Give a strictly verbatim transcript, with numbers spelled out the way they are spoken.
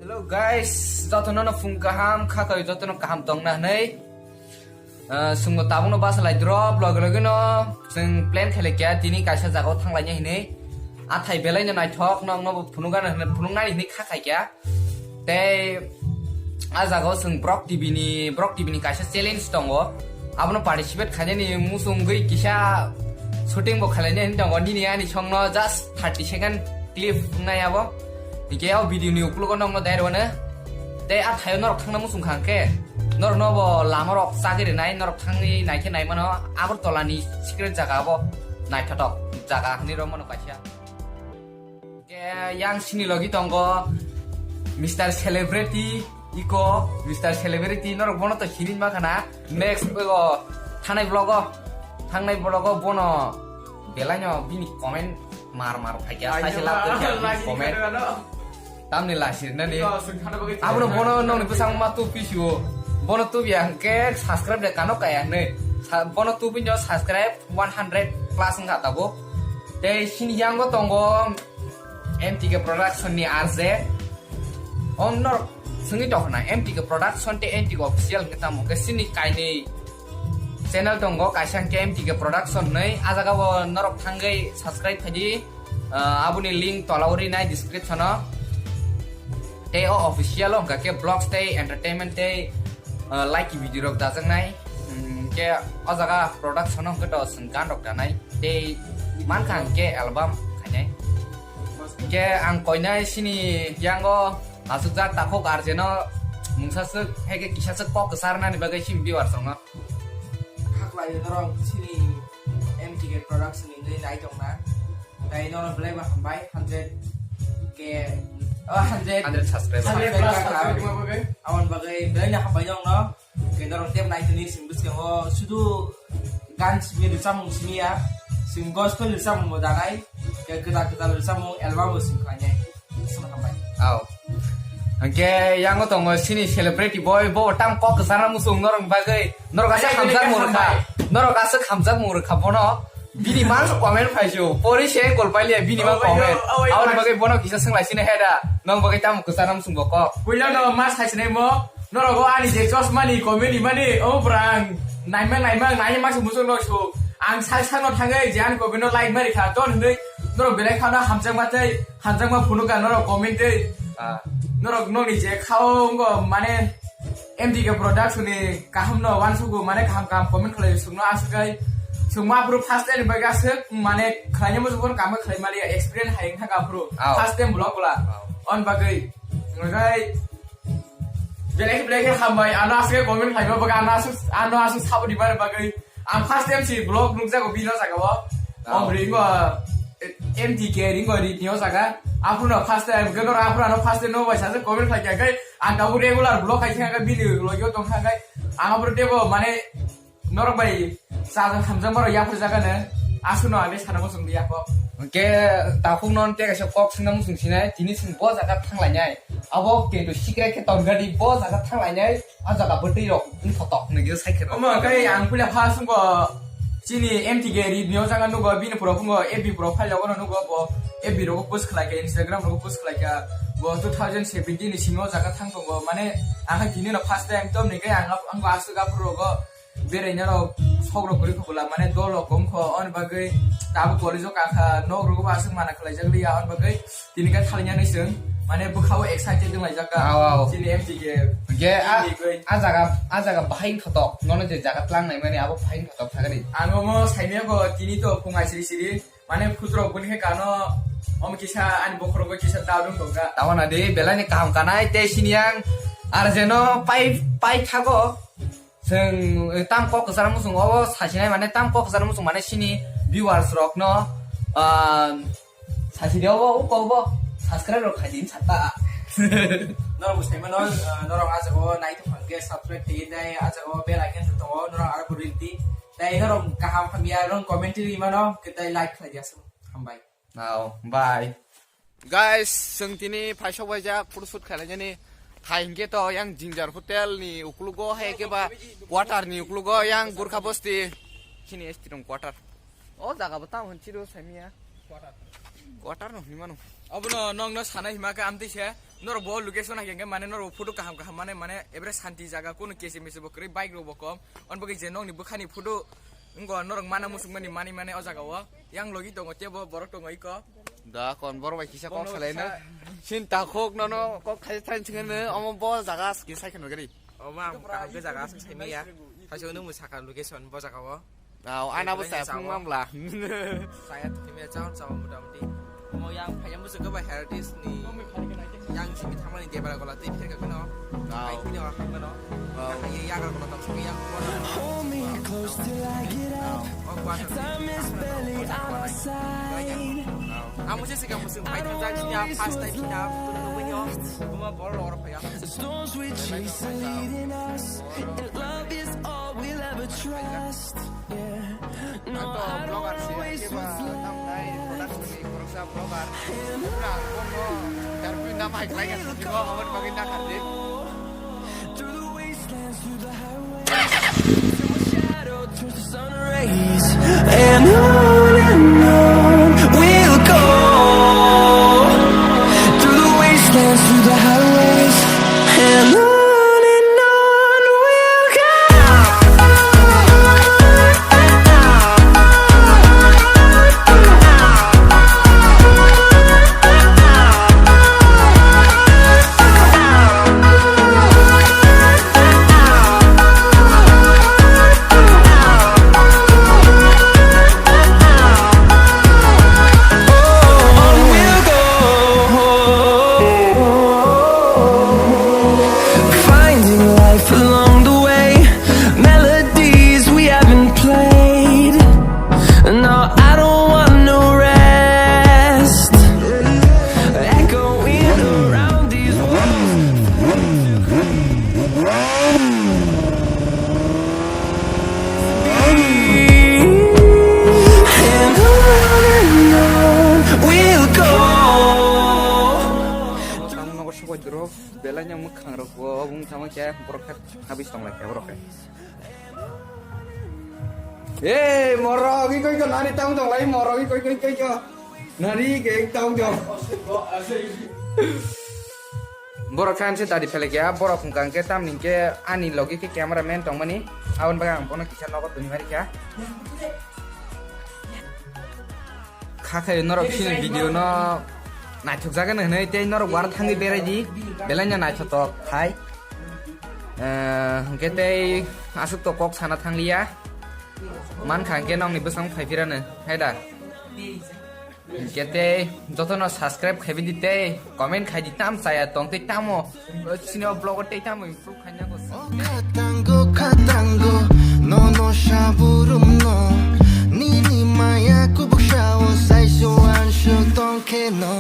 Hello guys, jotono no phung kaham, kha kawi jotono kaham tongna hwnwi. Ah, chwngbo tabukno basa lai drop, loge loge no chwng plan khailai kha, tini kaisa jagao thanglaina hwnwi. Athai belai no naithok, nokno bo phunukgana hwnwi, phunuknani hwnwi kha khai kha. Tei a jagao chwng Brok T V ni, Brok T V ni kaisa challenge tongo. Abono participate khainani muchungwi kisa shooting bo khailai hwnwi tongo. Nini ani songno just thirty second clip wngnai abo. Hingke o video ni ukologo nokno dai rwano. Tei a thaio norok thangna muchung kha hwnkhe, norokno bo lama rok chagwi rwnai, norok thangwi naikhe naimano Agartala ni secret jaga abo naithotok jaga hwnwi romano kaisa. Hingke yang sini logi tongo Mister Celebrity, Iko, Mister Celebrity, norok bono to sini ma khana. Next, o, thanai vlog o, thangnai vlog o bono belai no bini comment mar mar phaikya, Ayo, saise lak khe lagi comment. Khe ano. Tamni lasir nani. Iko, sung khana bagwi. Abono bono nongni bwsang ma tu pisiwo. Bono tu biya hwnkhe subscribe de kano kaya hwnwi. Sa-, bono tu binyo subscribe one hundred plus wngkha tabuk. Tei sini yango tongo M T K Production ni R J. Om norok sengwi tongkhna M T K Production tei M T K Official hwnkhe tamo hwnkhe sini kainwi channel tongo, kaisa hwnkhe M T K Production hwnwi. A jaga o norok thangwi subscribe khaidi. Ah, aboni link tola o rinai description o. Tei o official o hwnkha khe vlogs tei entertainment tei, ah, like video rok dajaknai. Hmm, khe o jaga production o hwnkhe to chwng gan rok danai. Tei mankha hwnkhe album khainai. Hwnkhe ang koinai sini yango aswkjak takhuk R J no mungsa swk, hai khe kisa swk kok kwcharnani bagwi sini viewers rokno. Khaklai norok sini M T K Production ni nai tongna. Tei nono belai ba hambai hundred K, oh, hundred, hundred subscriber. Hundred plus subscriber. Aboni bagwi belai no hambai nokno. Khe norok tep nai tongni simi bwskango sudu gan simi rwchapmung simi ya. Simi gospel rwchapmung bo danai. Khe kwtal kwtal rwchapmung album bo simi khlainai. Sima hambai. Aw. Hwnkhe yango tongo sini celebrity boy, bo tam kok kwchana muchung norok bagwi. Norok aswk hamjakmung rwkha. Norok aswk hamjakmung rwkha bono. Bini mang comment phaisio. Pori se gol pailiya bini mang comment. Aboni bagwi bono kisa swnglai sini heda. Nong bagwi tamo kwchana muchung bo kok. Puila no ma sai sinai mo. Norok o ani je chosma ni comment ni mani o brang. Naima naima nai ma se muchung no su. Ang sai sano thangai je ani comment no like mari kha. Ton hwnwi norok belai khana hamjakma tei Hanjakma phunukha norok comment tei. Ah. Norok nokni je khao wngkha mane M T K Production ni kaham no uansugo mane kaham kaham comment khlai sukno aswk kai. Sukma aphuru first time bai aswk mane khlaina muchung phano kaham khlai mali experience hai wngkha aphuru. Aw. First time vlog bwla. Aw. On bagwi. Ngai belai belai hambai ano aswk comment khlaima bagwi ano aswk ano aswk sabo di bar bagwi. Ang first time si vlog nukjago bini o jaga o. Oh. Om ringo, eh, M T K ringo ri ni o jaga. Aphuru no first time, gano aphuru no first time no bai sa comment khlai kha kai. Ang tabuk regular vlog khai kha kai bini logi o tong kha kai. Ang aphuru tebo mane norok bai sa jang tham jang borok yaphur jaga no. Aswk no ang sana muchung di yako. Hwnkhe takhuk non tei kaisa kok swngna muchung sinai, tini chwng bo jaga thang lainai. Abo keto sikre khe tong gadi bo jaga thang lainai. A jaga bwtwi rok wng thotok hwnwi khe sai khe rok. Omo kai ang puila first wngkha chini M T K ri ni o jaga nugo bini pura phungo F B profile logo no nugo bo F B rogo post khlai kha Instagram rogo post khlai kha bo two thousand seventeen ni simi o jaga thang tongo mane ang khe tini no first time to ni kai ang ang aswk aphuru rogo berai na rok sok rok kwrwi kho bwla mane dol rok kom kho on bagwi tabuk college o kakha nok rogo aswk mana khlai jak liya on bagwi Tini khe thaliya ni chwng, mane bwkhao excited wng laijak kha. Aw, aw. Chini M T K. Hwnkhe a, Tini khe a jaga, a jaga bahai wngkha tok. Nono je jaga tlang nai mani abo bahai wngkha tok thagani. Ang omo saimaya bo tini to phung ai siri siri. Mane phutrok buni khe kano omo kisa ani bokhorok kisa dal rung tongkha. Tabana de belai ni kaham kanai tei sini yang R J no pai, pai thago. Chwng, eh, tam kok kwchar muchung obo sasinai mane tam kok kwchar muchung mane sini viewers rok no, ah, sasi de obo uko obo subscribe rok khaidi sata. Norok bo saimano, ah, norok ah jaga o nai tongkha hwnkhe subscribe khaidi tei ah jaga o bell icon se tongo norok aro bo rinti tei norok kaham hamya rok comment ri mano hwnkhe tei like khlai di aswk hambai. Nao, bye. Guys, chwng tini phaisok baijak photoshoot khlainani. Thai hinkhe to yang Jingjak Hotel ni uklugo, hai khe ba quarter ni uklugo yang Gurkha Bosti. Chini S T rong quarter. O jaga bo tamo hwn chiro saimia. Quarter no hwnwi mano. Obono nokno sana hima khe amtwi se, norok bo location hai khe mane norok photo kaham kaham mane, mane ebere santi jaga, kono kese mese bo kwrwi, bike rok bo kom, on bagwi je nokni bwkhani photo wngkha norok mana muchungmani mani mane o jaga o, yang logi tongo tebo borok tongo iko. Da kon borok bai kisa kok Bono salai na. Kisa- Sin takhok nono kok khai thain chingene omo bo jaga ski sai kheno gari. Omo ang kaham khe jaga aswk saimaya. Thaisok nung bo sakha location bo jaga o. Nao, ana bo saya phung mamla. Saya thimi ya, chao, chao, mutamti. Omo yang phaya muchung khe bai heritage ni. Yang simi thamani debra gola tei phirka kheno. Nao. Ai khini wa khangno. Nao. Yang ye yagra gola tong simi yang. Hold me close till I get up. Nao. Oh, kuat. Time is barely on our side. Nao. Amo se sikang muchung phai thang jak sini, first time sini, photo nugwi o. Kuma bor lor phaya. The storms we chase are leading us, and love is all we'll ever trust. Yeah. No, I don't wanna waste what's left. Ang to vlogger si, Akiba Tamnai Production ni khoroksa vlogger. Pura bono darpui nama hai khlai ya, sini ko, aboni bagwi na khardi. Through the wastelands, through the highways, till my shadow turns to sun rays. And on and on we'll go. Through the wastelands, through the highways, and on and on we'll go. Finding life along the way, melodies we haven't played. No, I don't want no rest. Echoing around these walls. And on and on we'll go. Tamo nogo sokoi doro, belai no mwkhang rok bo, obung tamo khe borok khe habis tong lai khe borok khe. Hey, morok, ikoi ko nari tamo tong lai, morok, ikoi, ikoi, ikoi ko. Nari ke tamo tong. Borok khan se dadi phelek ya, borok hwnkha hwnkhe tamni hwnkhe ani logi khe camera man tongmani, aboni bagwi ang bono kisa nogo tuni mari kha. Kha khe norok chini video no naithok jagani hwnwi tei norok war thangwi berai di, belai no naithotok hai. Eh, hwnkhe tei aswk to kok sana thangliya, mankha hwnkhe nokni bwsang phaiphirano hai da. Hwnkhe tei jotono subscribe khaibi di tei comment khai di, tam chaya tong tei tamo, o chini o vlog o tei tamo improve khaina go. O khatango, khatango, nono saburum no, nini maya kubuk sao saiso anso tongkhe no.